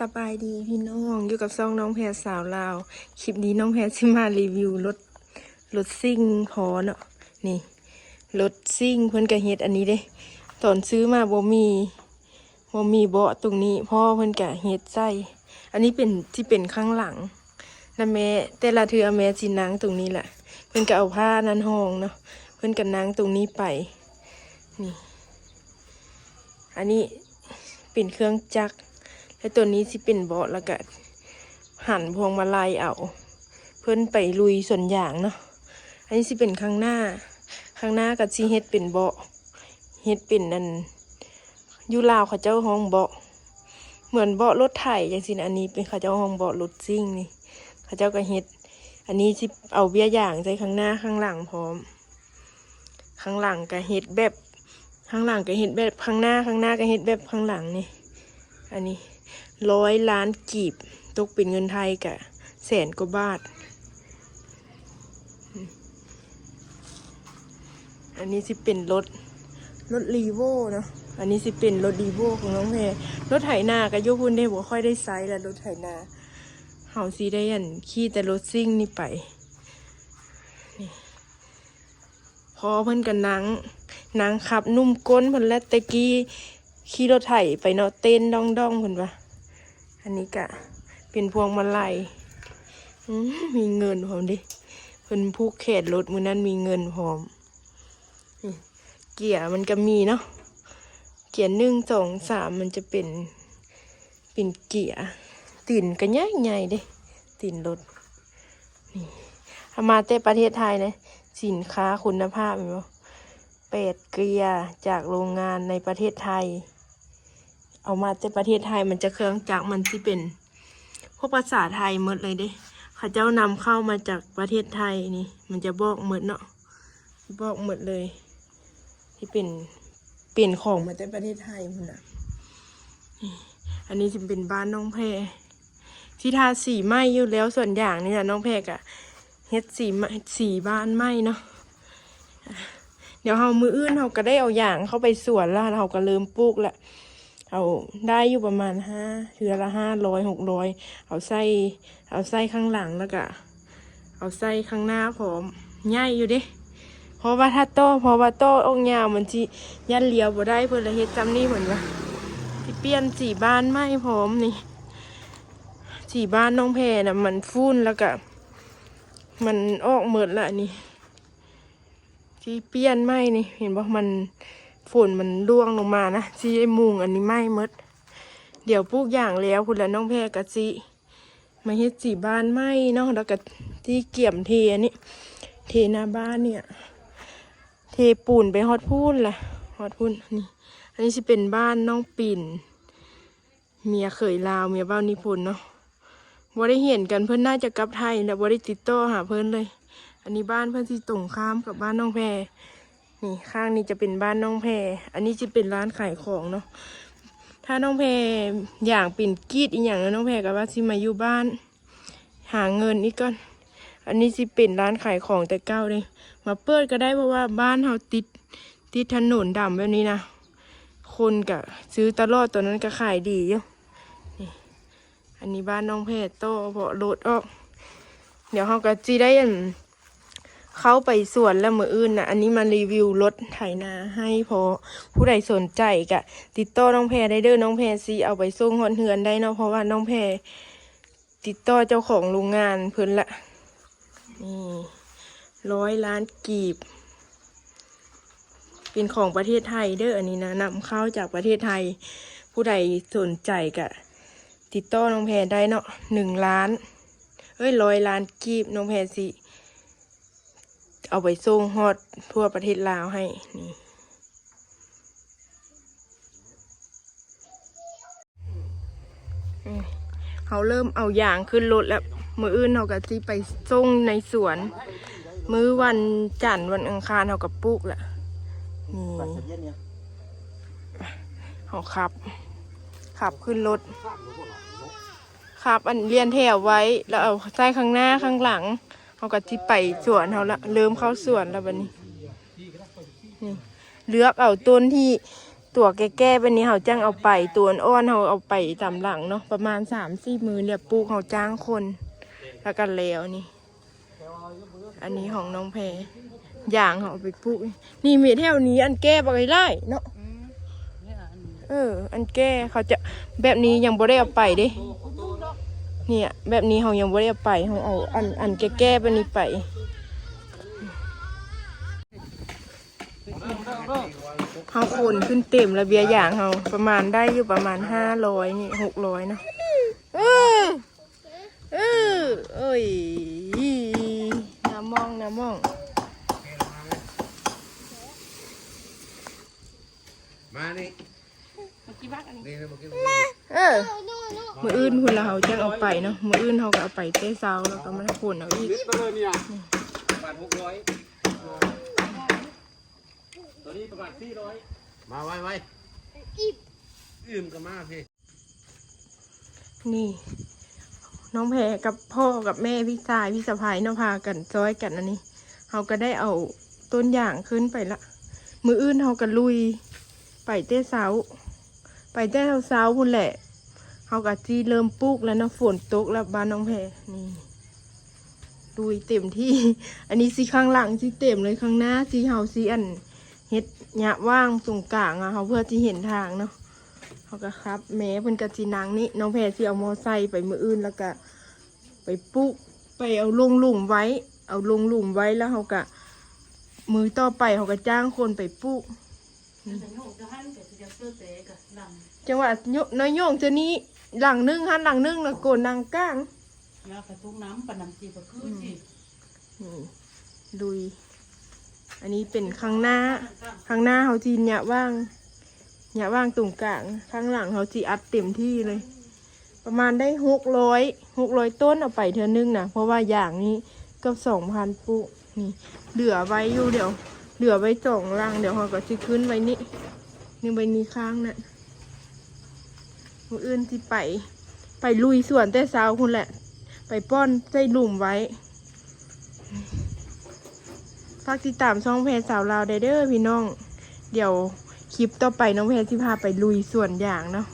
ສະບາຍດີພີ່ນ້ອງ ຢູ່ກັບຊ່ອງນ້ອງແພສາວລາວ. ຄລິບນີ້ນ້ອງແພຊິມາຣີວິວລົດ ລົດຊິ່ງພໍ່ເນາະ. ນີ້ລົດຊິ່ງເພິ່ນກະເຮັດອັນນີ້ເດ້. ຕອນຊື້ມາບໍ່ມີ ບໍ່ມີເບາະຕົງນີ້ ພໍ່ເພິ່ນກະເຮັດໃສ່. ອັນນີ້ເປັນ ຊິເປັນຂ້າງຫຼັງນະແມ່. ແຕ່ລະເທື່ອແມ່ຊິນັ່ງຕົງນີ້ລະ ເພິ່ນກະເອົາຜ້ານັ້ນຮອງເນາະ ເພິ່ນກະນັ່ງຕົງນີ້ໄປ. ນີ້ ອັນນີ້ເປັນເຄື່ອງຈັກ ແລະ ຕົວນີ້ຊິເປັນເບາະ ແລ້ວກະຫັນພວງມາໄລເອົາ ເພິ່ນໄປລຸຍສວນຢາງເນາະ. ອັນນີ້ຊິເປັນຂ້າງໜ້າ ຂ້າງໜ້າກະຊິເຮັດເປັນເບາະ ເຮັດເປັນອັນ ຢູ່ລາວເຂົາເຈົ້າຮ້ອງເບາະ ເໝືອນເບາະລົດໄຖຈັ່ງຊີ້ນະ. ອັນນີ້ເປັນເຂົາເຈົ້າຮ້ອງເບາະລົດຊິ່ງນີ້ ເຂົາເຈົ້າກະເຮັດ. ອັນນີ້ຊິເອົາເບ້ຍຢາງໃສ່ຂ້າງໜ້າຂ້າງຫຼັງພ້ອມ. ຂ້າງຫຼັງກະເຮັດແບບ ຂ້າງຫຼັງກະເຮັດແບບຂ້າງໜ້າ ຂ້າງໜ້າກະເຮັດແບບຂ້າງຫຼັງນີ້. ອັນນີ້ຮ້ອຍລ້ານກີບ ຕົກເປັນເງິນໄທກະແສນກວ່າບາດ. ອັນນີ້ຊິເປັນລົດ ລົດ Revo ເນາະ. ອັນນີ້ຊິເປັນລົດ Revo ຂອງນ້ອງແພ. ລົດໄຖນາກະຢູ່ພຸ້ນເດ້ ບໍ່ຄ່ອຍໄດ້ໃຊ້ລະລົດໄຖນາ. ເຮົາຊິໄດ້ອັນຂີ່ແຕ່ລົດຊິ່ງນີ້ໄປ. ນີ້ ພໍ່ເພິ່ນກະນັ່ງ ນັ່ງຂັບນຸ່ມກົ້ນເພິ່ນແຫຼະ. ແຕ່ກີ້ຂີ່ລົດໄຖໄປເນາະ ເຕັ້ນດອງໆເພິ່ນວ່າ. ອັນນີ້ກະເປັນພວງມາໄລ ອື ມີເງິນພ້ອມເດ້ ເພິ່ນຜູກແຂນລົດມື້ນັ້ນມີເງິນພ້ອມ. ນີ້ເກຍມັນກະມີເນາະ ເກຍໜຶ່ງ ສອງ ສາມ ມັນຈະເປັນ ເປັນເກຍ. ຕີນກະໃຫຍ່ໆເດ້ ຕີນລົດ. ນີ້ ເອົາມາແຕ່ປະເທດໄທນະ ສິນຄ້າຄຸນນະພາບ ເຫັນບໍ່? ແປດເກຍຈາກໂລງງານໃນປະເທດໄທ ເອົາມາແຕ່ປະເທດໄທ. ມັນຈະ ເຄື່ອງຈັກມັນຊິເປັນພວກພາສາໄທໝົດເລີຍເດ້ ເຂົາເຈົ້ານຳເຂົ້າມາຈາກປະເທດໄທ. ນີ້ມັນຈະບອກໝົດເນາະ ບອກໝົດເລີຍ ທີ່ເປັນ ເປັນຂອງມາແຕ່ປະເທດໄທພຸ້ນນະ. ນີ້ ອັນນີ້ຊິເປັນບ້ານນ້ອງແພ ຊິທາສີໃໝ່ຢູ່ແລ້ວ ສວນຢາງນີ້ນະ. ນ້ອງແພກະເຮັດສີໃໝ່ ສີບ້ານໃໝ່ເນາະ. ດຽວເຮົາ ມື້ອື່ນເຮົາກະໄດ້ເອົາຢາງເຂົ້າໄປສວນລະ ເຮົາກະເລີ່ມປູກລະ. ເອົາ ໄດ້ຢູ່ປະມານຫ້າ ເທື່ອລະຫ້າຮ້ອຍ ຫົກຮ້ອຍ ເອົາໃສ່ ເອົາໃສ່ຂ້າງຫຼັງ ແລ້ວກະເອົາໃສ່ຂ້າງໜ້າພ້ອມ. ໃຫຍ່ຢູ່ເດ້ ເພາະວ່າຖ້າຕໍ່ ເພາະວ່າຕໍ່ອອກຍາວມັນຊິຢ້ານລ້ຽວບໍ່ໄດ້ ເພິ່ນລະເຮັດຊ່ຳນີ້ເພິ່ນວ່າ. ຊິປ່ຽນສີບ້ານໃໝ່ພ້ອມນີ້ ສີບ້ານນ້ອງແພນະ ມັນຝຸ່ນ ແລ້ວກະມັນອອກໝົດລະ. ນີ້ຊິປ່ຽນໃໝ່ນີ້ ເຫັນບໍ່? ມັນ ຝົນມັນລ່ວງລົງມານະ ຊິໄດ້ມຸງອັນນີ້ໃໝ່ໝົດ. ດຽວປູກຢາງແລ້ວພຸ້ນລະ ນ້ອງແພກະຊິມາເຮັດສີບ້ານໃໝ່ເນາະ ແລ້ວກະຊິກຽມເທອັນນີ້ ເທໜ້າບ້ານນີ້ ເທປູນໄປຮອດພຸ້ນລະ ຮອດພຸ້ນ. ນີ້ ອັນນີ້ຊິເປັນບ້ານນ້ອງປິນ ເມຍເຂີຍລາວ ເມຍບ່າວນິພົນເນາະ. ບໍ່ໄດ້ເຫັນກັນ ເພິ່ນໜ້າຈະກັບໄທແລ້ວ ບໍ່ໄດ້ຕິດຕໍ່ຫາເພິ່ນເລີຍ. ອັນນີ້ບ້ານເພິ່ນຊິຕົງຂ້າມກັບບ້ານນ້ອງແພ. ນີ້ ຂ້າງນີ້ຈະເປັນບ້ານນ້ອງແພ. ອັນນີ້ຊິເປັນຮ້ານຂາຍຂອງເນາະ. ຖ້ານ້ອງແພຢາກເປັນກີດອີ່ຫຍັງ ນ້ອງແພກະວ່າຊິມາຢູ່ບ້ານ ຫາເງິນອີກກ່ອນ. ອັນນີ້ຊິເປັນຮ້ານຂາຍຂອງແຕ່ເກົ່າເດ້ ມາເປີດກະໄດ້ ເພາະວ່າບ້ານເຮົາຕິດ ຕິດຖະໜົນດຳແບບນີ້ນະ ຄົນກະຊື້ຕະຫຼອດ. ຕອນນັ້ນກະຂາຍດີຢູ່. ນີ້ ອັນນີ້ບ້ານນ້ອງແພຕໍ່ເບາະລົດອອກ. ດຽວເຮົາກະຊິໄດ້ ອັນ ເຂົ້າໄປສວນລະມື້ອື່ນນະ. ອັນນີ້ມາຣີວິວລົດໄຖນາໃຫ້ ເພາະຜູ້ໃດສົນໃຈກະຕິດຕໍ່ນ້ອງແພໄດ້ເດີ. ນ້ອງແພຊິເອົາໄປສົ່ງຮອດເຮືອນໄດ້ເນາະ ເພາະວ່ານ້ອງແພ ຕິດຕໍ່ເຈົ້າຂອງໂລງງານເພິ່ນລະ. ນີ້ ຮ້ອຍລ້ານກີບ ເປັນຂອງປະເທດໄທເດີ ອັນນີ້ນະ ນຳເຂົ້າຈາກປະເທດໄທ. ຜູ້ໃດສົນໃຈກະຕິດຕໍ່ນ້ອງແພໄດ້ເນາະ. ໜຶ່ງລ້ານ ເອີຍ ຮ້ອຍລ້ານກີບ ນ້ອງແພຊິເອົາໄປສົ່ງຮອດທົ່ວປະເທດລາວໃຫ້. ນີ້ ອືມ ເຮົາເລີ່ມເອົາຢາງຂຶ້ນລົດແລ້ວ. ມື້ອື່ນເຮົາກະຊິໄປສົ່ງໃນສວນ ມື້ວັນຈັນ ວັນອັງຄານເຮົາກະປູກລະ. ນີ້ ເຮົາຂັບ ຂັບຂຶ້ນລົດ ຂັບອັນລຽນແຖວໄວ້ ແລ້ວເອົາໃສ່ຂ້າງໜ້າຂ້າງຫຼັງ. ເຮົາກະຊິໄປສວນເຮົາລະ ເລີ່ມເຂົ້າສວນລະບາດນີ້. ນີ້ ເລືອກເອົາຕົ້ນທີ່ ຕົວແກ່ໆແບບນີ້ເຮົາຈັ່ງເອົາໄປ ຕົວອ່ອນໆເຮົາເອົາໄປຕາມຫຼັງເນາະ ປະມານສາມສີ່ມື້ແລ້ວປູກ ເຮົາຈ້າງຄົນ ແລ້ວກໍແລ້ວນີ້. ອັນນີ້ຂອງນ້ອງແພ ຢາງເຮົາເອົາໄປປູກ ນີ້ມີແຖວນີ້ອັນແກ່ບັກຫຼາຍເນາະ. ເອີ ອັນແກ່ເຂົາຈະ ແບບນີ້ຍັງບໍ່ໄດ້ເອົາໄປເດ້ ເນ່ຍ ແບບນີ້ເຮົາຍັງບໍ່ໄດ້ເອົາໄປ ເຮົາເອົາອັນ ອັນແກ່ໆແບບນີ້ໄປ. ເຮົາຂົນຂຶ້ນເຕັມລະເບ້ຍຢາງເຮົາ ປະມານໄດ້ຢູ່ປະມານຫ້າຮ້ອຍນີ້ ຫົກຮ້ອຍນະ. ເອີ ເອີ ເອີຍ ນ້ຳມ່ອງ ນ້ຳມ່ອງ ມານີ້ ມາກິນບັກອັນນີ້ ນີ້ນະ ມາກິນ ເອີ ມື້ອື່ນພຸ້ນລະເຮົາຈັ່ງເອົາໄປເນາະ ມື້ອື່ນເຮົາກໍເອົາໄປແຕ່ເຊົ້າ ແລ້ວກໍມາຂົນເອົາອີກ ເຮັດໄປເລີຍນີ້ ປະມານຫົກຮ້ອຍ ຕົວນີ້ປະມານສີ່ຮ້ອຍ ມາໄວໆ ອີ່ມ ອີ່ມກໍມາພີ້. ນີ້ ນ້ອງແພກັບພໍ່ກັບແມ່ ພີ່ຊາຍ ພີ່ສະໃພ້ເນາະ ພາກັນຊ່ອຍກັນອັນນີ້ ເຮົາກໍໄດ້ເອົາຕົ້ນຢາງຂຶ້ນໄປລະ ມື້ອື່ນເຮົາກໍລຸຍໄປແຕ່ເຊົ້າ ໄປແຕ່ເຊົ້າໆພຸ້ນແຫຼະ ເຮົາກໍຊິເລີ່ມປູກແລ້ວເນາະ ຝົນຕົກແລ້ວບ້ານນ້ອງແພ ນີ້ ລຸຍເຕັມທີ່ ອັນນີ້ຊິຂ້າງຫຼັງຊິເຕັມເລີຍ ຂ້າງໜ້າຊິ ເຮົາຊິອັນ ເຮັດຫຍ້າຫວ່າງຕົງກາງອະ ເຮົາເພື່ອຊິເຫັນທາງເນາະ ເຮົາກໍຂັບ ແມ່ເພິ່ນກໍຊິນັ່ງນີ້ ນ້ອງແພຊິເອົາມໍໄຊໄປມື້ອື່ນ ແລ້ວກໍໄປປູກ ໄປເອົາລົງຫຼຸມໄວ້ ເອົາລົງຫຼຸມໄວ້ ແລ້ວເຮົາກໍ ມື້ຕໍ່ໄປເຮົາກໍຈ້າງຄົນໄປປູກ. ອືມ ຈັ່ງວ່ານ້ອຍໂຍງເທື່ອນີ້ຫຼັງໜຶ່ງຫັ້ນ ຫຼັງໜຶ່ງນະ ໂກນດັງກາງ ຍາກະທຸກນ້ຳປານນ້ຳຈີປະຄື ອືມ ຊິ ນີ້ ລຸຍ ອັນນີ້ເປັນຂ້າງໜ້າ ຂ້າງໜ້າເຮົາຊິຫຍ້າຫວ່າງ ຫຍ້າຫວ່າງຕົງກາງ ຂ້າງຫຼັງເຮົາຊິອັດເຕັມທີ່ເລີຍ ປະມານໄດ້ຫົກຮ້ອຍ ຫົກຮ້ອຍຕົ້ນເອົາໄປເທື່ອໜຶ່ງນະ ເພາະວ່າຢາງນີ້ເກືອບສອງພັນປຸ ນີ້ ເຫຼືອໄວ້ຢູ່ ດຽວເຫຼືອໄວ້ສອງຫຼັງ ດຽວເຮົາກໍຊິຂຶ້ນໄວ້ນີ້ ນີ້ໄວ້ນີ້ຂ້າງນັ້ນ ມື້ອື່ນຊິໄປ ໄປລຸຍສວນແຕ່ເຊົ້າພຸ້ນແຫຼະ ໄປປ້ອນໃສ່ຫຼຸມໄວ້. ຝາກຕິດຕາມຊ່ອງແພສາວລາວໄດ້ເດີພີ່ນ້ອງ ດຽວຄລິບຕໍ່ໄປນ້ອງແພຊິພາໄປລຸຍສວນຢາງເນາະ.